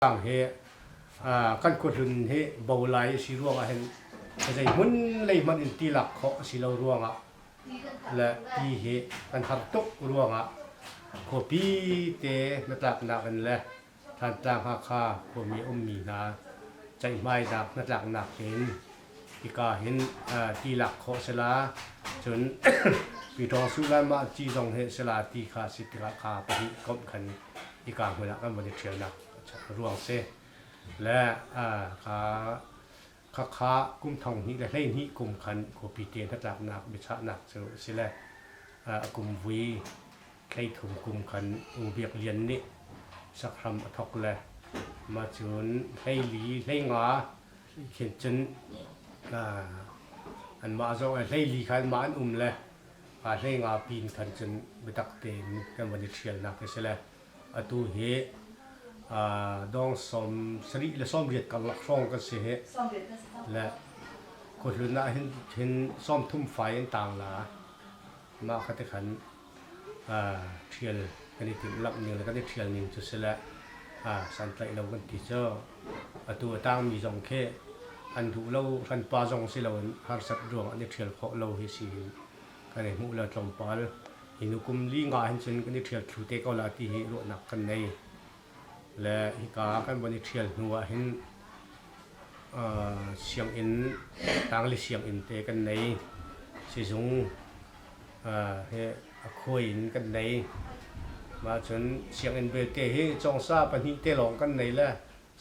Hi kan khuahlun hi bolai a si ruangah hin zei hmun lei hmanh in ti lak khawh a si lo ruangah le ti hi kan har tuk ruangah khuapi te hnatlaknak in le Thantlang Hakha khuami a ummi hna ceihmainak hnatlaknak in hika hin ti lak khawh si la cun Pyithawng Suh mah ci zong hi si la ti kha si tikah kha pahnih komh khan hika hmun ah kan von i ṭhialnak ruang si. Le kha khakha kum thong hnih le 12 kum khan khuapi te hnatlaknak biachahnak cu si le a kum vui 13 kum khan U Biak Lian nih sakhram a thok le mah cun 14 15 khin cun anmah zong 14 khan mah an um le 15 pin khan cun biatak tein kan von i ṭhialnak hi si le atu hi dong 78 le 80 karlak hrawng kan si hi le khuahlun ah hin hin 30 fai an tang la mah kha te khan ṭhial kan i timhlamh ning le kan i ṭhial ning cu si le santlaih lo kan ti cu atu a tangmi zong khi an duh lo hranpa zong si loin harsat ruang an i ṭhial khawh lo hi si in kan i hmuh le tlawmpal hi nu kum li nga hin cun kan i ṭhial thlu te ko la ti hi ruahnak kan nei le hika kan von i ṭhial hnu ah hin sianginn tangli sianginn te kan nei sizung he a khuai in kan nei. Mah cun sianginn belte hi cawngsa pahnih te lawng kan nei le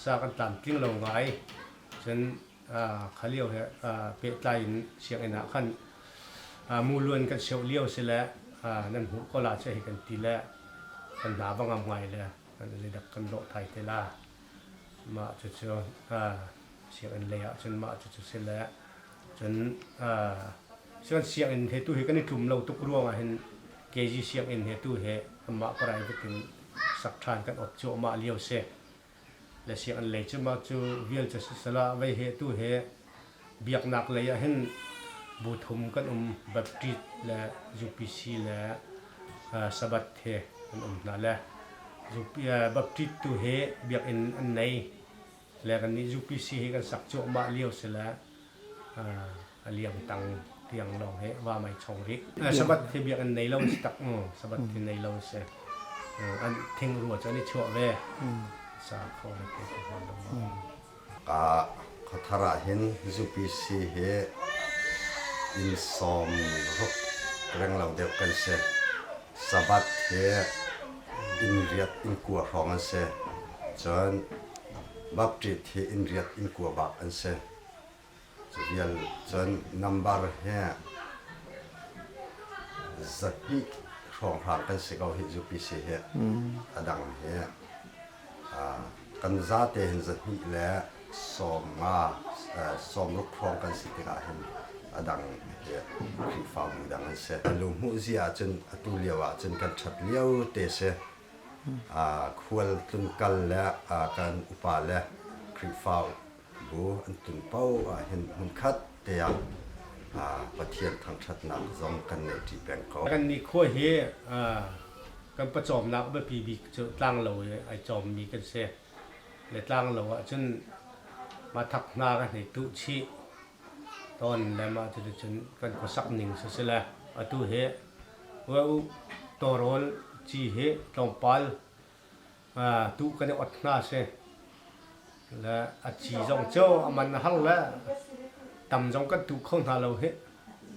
sa kan tlamtling lo ngai. Cun kha lio he pehtlai in sianginn ah khan muluan kan seuh lio si le nan hmuh ko la che hi kan ti le kan hna va ngam ngai le kan lidak kan lawh thai te la. Mah cucu sianginn lei ah cun mah cucu si le Cun sianginn he tu hi kan i tlum lo tuk ruangah hin KG sianginn he tu he anmah private in sak ṭhan kan ot cuahmah lio si. Le sianginn lei cu mah cu vial cu sisala vei he tu he biaknak lei ah hin bu thum kan um Baptist le UPC le Sabbath he kan um hna le Baptist tu he biakinn an nei. Le kannih UPC hi kan sak cuahmah lio si le a liang tang tiang lawng hi va mei chong rih. Sabbath hi biakinn nei lo si tak Sabbath hi nei lo si. An thing rua cu an i chuah ve. Sa kho le te ko lo. Ka khuathar ah hin UPC hi inn 60 renglo deuh kan si. Sabbath hi inn riat inn kua hrawng an si. Cun Baptist hi inn riat inn kua bak an si. Cu vial cun number hi 200 hrawnghrang kan si ko hi UPC hi. A dang hi kan zate hin 250 60 hrawng kan si tikah hin a dang hi Khrihfabu dang an si. Lunghmuh zia ahcun atu lio ahcun kan ṭhat lio te si. Khual tlunkal le kan upa le Khrihfabu an tlun paoh ahhin hmunkhat te ah Pathian thangṭhatnak zong kan nei ṭi peng ko. Kan nikhua hi kan pawcawmnak biapi bik cu tlanglo i ai cawmmi kan si. Le tlanglo ahcun mathak hna kan hei tuh chih tawn le mah cuticun kan khuasak ning sisile atu hi tawrawl ci hi tlawmpal tuh kan i ot hna si. Le a ci zong cu a man a har le tam zong kan tuh kho hna lo hih.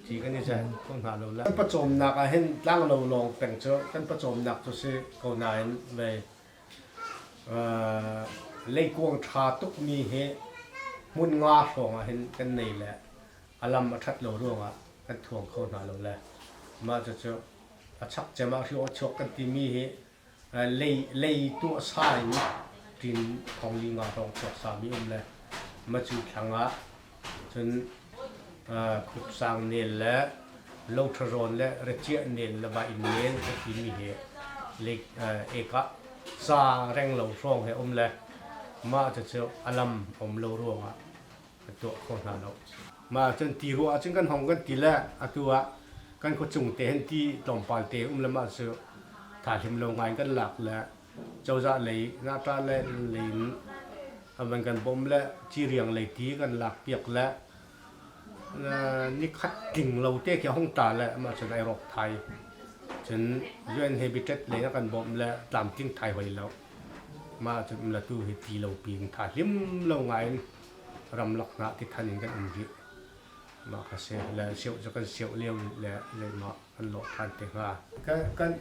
Ci kan i zen kho hna lo le. Kan pawcawmnak ah hin tlanglo lawng peng cu kan pawcawmnak cu si ko nain vei leikuang ṭha tukmi hi hmun nga hrawng ah hin kan nei le a lam a ṭhat lo ruangah kan thuang kho hna lo le mah cucu a chak cem ah hriawh a chuak kan timi hi lei lei tuah sa in ṭin thong li nga hrawng chuak sami um le macu thlang ah Cun khupsang nel le lotharawn le raciah nel le va-inn nel a timi hi ek ah ca renglo hrawng he um le mah cucu a lam um lo ruangah ka tuah kho hna lo. Mah cun ti ruah ahcun kan hong kan ti le atu ah kan khuachung te hin ti tlawmpal te um le mah cu tha hlim lo ngai in kan lak le. Cozah lei ngahṭah le lei in a van kan bawmh le ciriang lei ti kan lak piak le nikhat tling lo te khi a hung tla le mah cun ai rawk thai. Cun UN Habitat lei a kan bawmh le tlamtling thai hoi lo. Mah cun um le tu hi ti lo pin tha hlim lo ngai in ramlak hna ti than in kan um rih. Mah kha si le sio cu kan sio lio le zeimah kan lawh than te hnga. Kan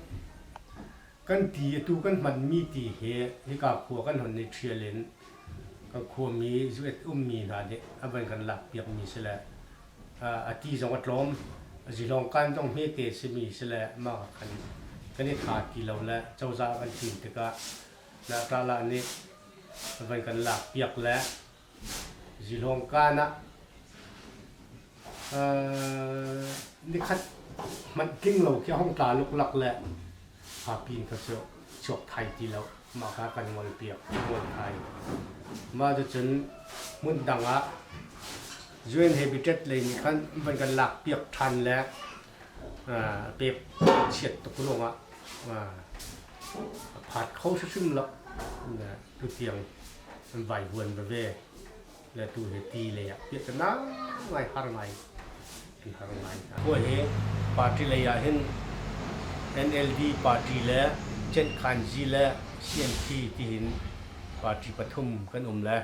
kan ti atu kan hmanmi ti hi hika khua kan hon i ṭhial in kan khuami zuet ummi hna nih a van kan lak piakmi si le a ti zong a tlawm zilong kan zong hmete simi si le mah khan kan i tha ti lo le cozah kan ṭin tikah Nahtala nih a van kan lak piak le zilong kaan ah nikhat hmanh tling lo khi a hung tla luklak le hapin kha cu chuak thai ti lo mah kha kan ngol piak ngol thai mah cucun hmun dang ah UN Habitat lei nih khan van kan lak piak ṭhan le pek chiat tuk ruangah a phat kho hrimhrim lo tutiang an vaivuan veve le tu hi ti lei ah piahtana ngai har ngai an har ngai khua hi party lei ah hin NLD party le Cenkhanzi le CNP tihin party pathum kan um le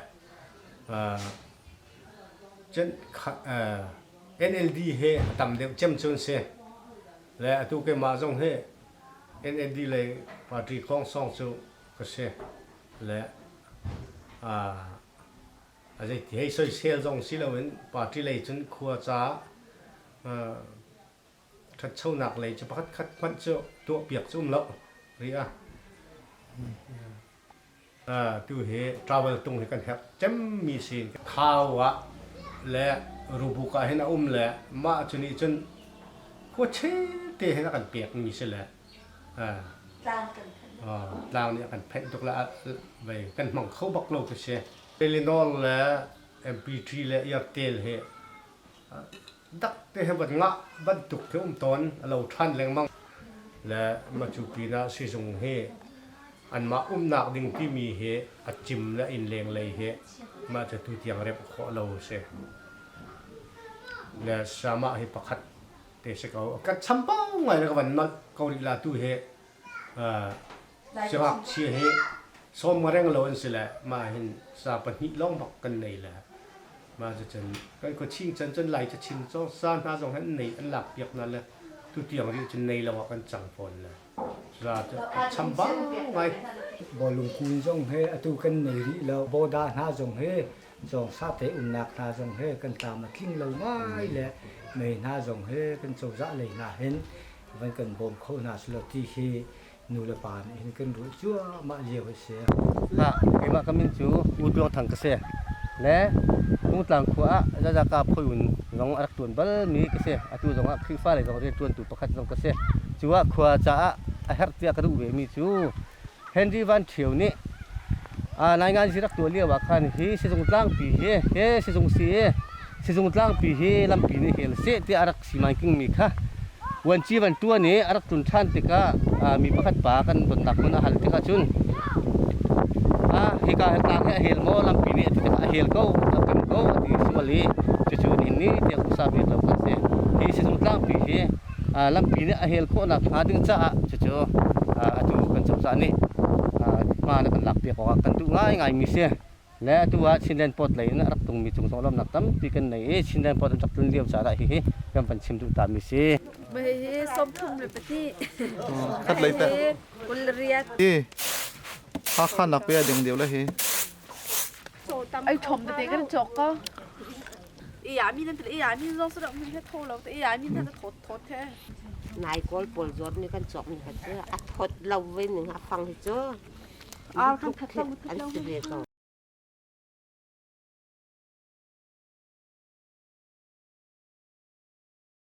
NLD he a tam deuh cem cun si le atu keimah zong hi NLD lei party khong song cu ka si le a zeiti hei soisel zong si loin party lei cun khua ca ṭhatchonak lei cu pakhat khat hmanh cu tuahpiak cu um lo ri a tu hi travel tung hi kan herh cemmi si Thau ah le Rubuk ah hin a um le mah cu nih cun khua te hin a kan pekmi si le tlang nih a kan phenh tuk le vei kan hmang kho bak lo ka si. Telenor le MP3 le Airtel hi dak te he van ngah bantuk khi um tawn a lo ṭhan lengmang le macu pinah sizung hi anmah umnak ding timi hi a cim le innleng lei hi mah cu tu tiang remh khawh lo a si le samah hi pakhat te si ko kan chambau ngai le ka van nolh ko rih la tu hi Siangngakchia hi sawm reng lo an si le mah hin sa pahnih lawng bak kan nei le mah cucun kan khuaching chan cun lai cachin cawng sa hna zong hin nei an lak piak hna le tutiang rih cun nei lo ah kan cang fawn le za cu chambau ngai. Bawlung kun zong he atu kan nei rih lo. Bawda hna zong he zawng sate umnak hna zong he kan tlam a tling lo ngai le mei hna zong he kan cozah lei hna hin van kan bawm kho hna selaw ti hi nu le pa nih hin kan ruah cuahmah lio a si. Ha, keimah ka min cu U Tluang Thang ka si. Le Rungtlang khua ah Zazaka phoiun zong a rak tuan balmi ka si. Atu zong ah Khrihfa lei zong riantuantu pakhat zong ka si. Cu ah khua caah a herh tiah ka duh vemi cu Henry Van Ṭhio nih naingan rak tuah lio ah khan hi sizung tlangpi hi he sizung si i sizung tlangpi hi lampi nih hel seh tiah a rak siman mi kha vuanci van ṭuan i a rak tlun ṭhan tikah mi pakhat pa kan donnak hmun a hal tikah cun hika tlang hi a hel maw lampi nih a ti tikah a hel ko a pem ko a ti sual i cucu nihin ni tiang usa bik lo kan si. Hi sizung tlangpi hi lampi nih a hel khawhnak hnga ding caah cucu atu kan cozah nih hma na kan lakpiak awk ah kan duh ngaingaimi si. Le atu ah Chinland Port lei in a rak tungmi cung zong lawmhnak tampi kan nei i Chinland Port an rak tlun lio caah hihi kan van chim duh tami si. Hihi 32. Khat lei te. 28. Hi Hakha nak pe ding deu le hi. Ai thom te kan chok ko. Nai kawl pawl zawt nih kan cawk mi kha cu a thawt lo ve ning a fang hi cu an si ve ko.